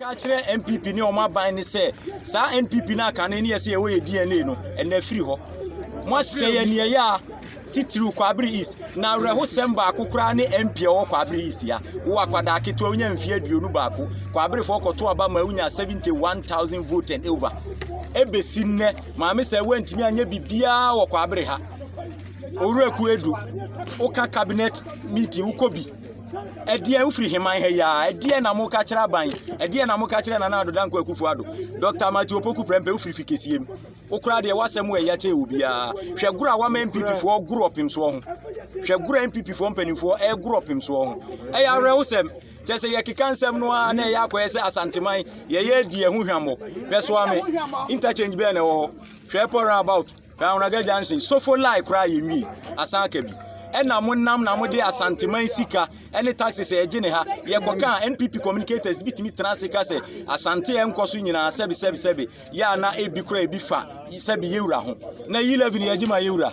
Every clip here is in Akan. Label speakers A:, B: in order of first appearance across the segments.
A: Ka kyerɛ NPP ne wɔn aban ne sɛ saa NPP no akane ne yɛsɛ yɛwɔ yɛ DNA no ɛnɛ firi hɔ. Moahyɛ yɛ nea ɛyɛ a titiriw Kwaabere East na awerɛhosɛm baako koraa ne MP a ɔwɔ Kwaabere East ya. Wo akwadaa ketewa wonya mfeɛ 21, Kwaaberefoɔ kɔto aba ma wonya 71,000 vote and over. Ɛbɛsi nnɛ maame sɛ woantumi anyɛ biribiara wɔ Kwaabere ha. Owura Kuedu, woka cabinet meeting wokɔ bi. Ɛdeɛn wofiri heman ha yi a ɛdeɛn na moka kyerɛ aban ɛdeɛn na moka kyerɛ Nana Addo Dankwa Akufo Addo Dr. Matthew Opoku Prempeh wofiri fi kɛseɛ mu wokora deɛ wasɛm wɔ ɛya kyɛ obiara hwɛ goro a wama NPP foɔ goro ɔpem soɔ ho hwɛ goro a NPP foɔ mpanimfoɔ ɛgoro ɔpem soɔ ho ɛyɛ awerɛhosɛm kyɛ sɛ yɛkeka nsɛm no a na ɛyɛ akɔyɛ sɛ Asanteman yɛyɛ di ɛho hwammɔ hwɛ Soame interchange bɛɛ na ɛwɔ hɔ hwɛ airport roundabout Ahornaga junction sofo line koraa yɛ nwie asan aka bi ɛna mo nam na mo de Asanteman sika ɛne taxes a ɛgye ne ha yɛkɔka a NPP communicators bi tumi tena ase ka sɛ Asante ɛnkɔ so nyinaa sɛbi sɛbi sɛbi yɛ a na ebi koraa ebi fa sɛbi yɛwura ho na yi levy yɛgye ma yɛwura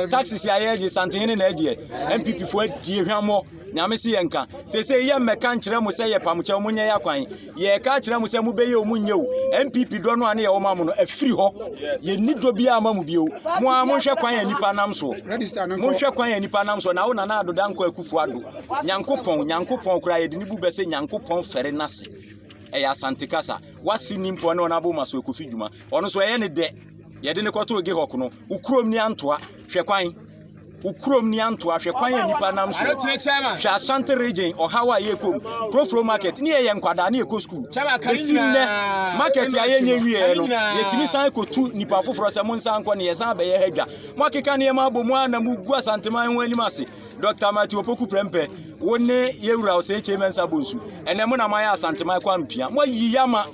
A: taxes a yɛgye Santehene na ɛgyeɛ NPP fo adie hwammɔ. Nyame se yɛnka. Seesei yɛ mmɛka nkyerɛ mo sɛ yɛpa mo kyɛw monyɛ yɛ akwan. Yɛreka akyerɛ mo sɛ mobɛyɛ o monyɛ o, NPP dɔ no a ne yɛwɔ ma mo no afiri hɔ. Yɛnni dɔ biara ma mo bio. Mo ara monhwɛ kwan a nnipa nam soɔ. Monhwɛ kwan a nnipa nam soɔ. Na wo Nana Addo Dankwa Akufo Addo, Nyankopɔn, Nyankopɔn koraa yɛde ne bu bɛ sɛ Nyankopɔn fɛre n'ase. Ɛyɛ Asante kasa. W'ase nni mpo ɔne Ɔnabo Masoe Kofi Dwuma. Ɔno nso ɛyɛ ne dɛ. Yɛde no kɔtoo Gehɔk no. Wo kurom ni Antoa. Hwɛ kwan. Wo kurom ni Antoa, hwɛ kwan a nnipa nam so. Hwɛ Ashanti region, ɔhaw a yɛkɔ mu. Kurofuro market, ne yɛyɛ nkwadaa ne yɛkɔ sukuu. Bɛsi nnɛ, market a yɛnyɛ nwieɛ no, yɛtumi san kɔtu nnipa foforɔ sɛ monsan nkɔ ne yɛsan abɛyɛ ha dwa. Moakeka nneɛma abɔ mu ara na mogu Asanteman ho anim ase. Dr. Matthew Opoku Prempeh, wo ne yɛwura Osei Kyei Mensah Bonsu, ɛnɛ mo na moayɛ Asanteman Kwampia. Moayi yɛ ama.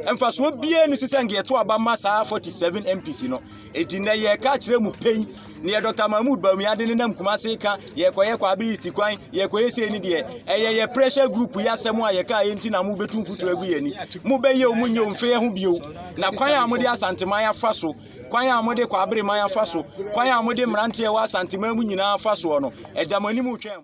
A: Mfasoɔ biara nni so sɛ nka yɛto aba ma saa 47 MPs no. Enti nnɛ yɛreka akyerɛ mo pɛn, neɛ Dɔkta Mahmood Bawumia de nenam Kumase reka, yɛrekɔyɛ Kwaabere East kwan, yɛrekɔyɛ sei ne deɛ, ɛyɛ yɛ pressure group yi asɛm a yɛkaeɛ nti na mobɛtu mfuturo agu yɛn ani. Mobɛyɛ o, monyɛ o, mfe yɛn ho bio. Na kwan a mode Asanteman afa so, kwan a mode Kwaabere man afa so, kwan a mode mmeranteɛ a ɛwɔ Asanteman mu nyinaa afa soɔ no, ɛda mo anim retwɛn mo.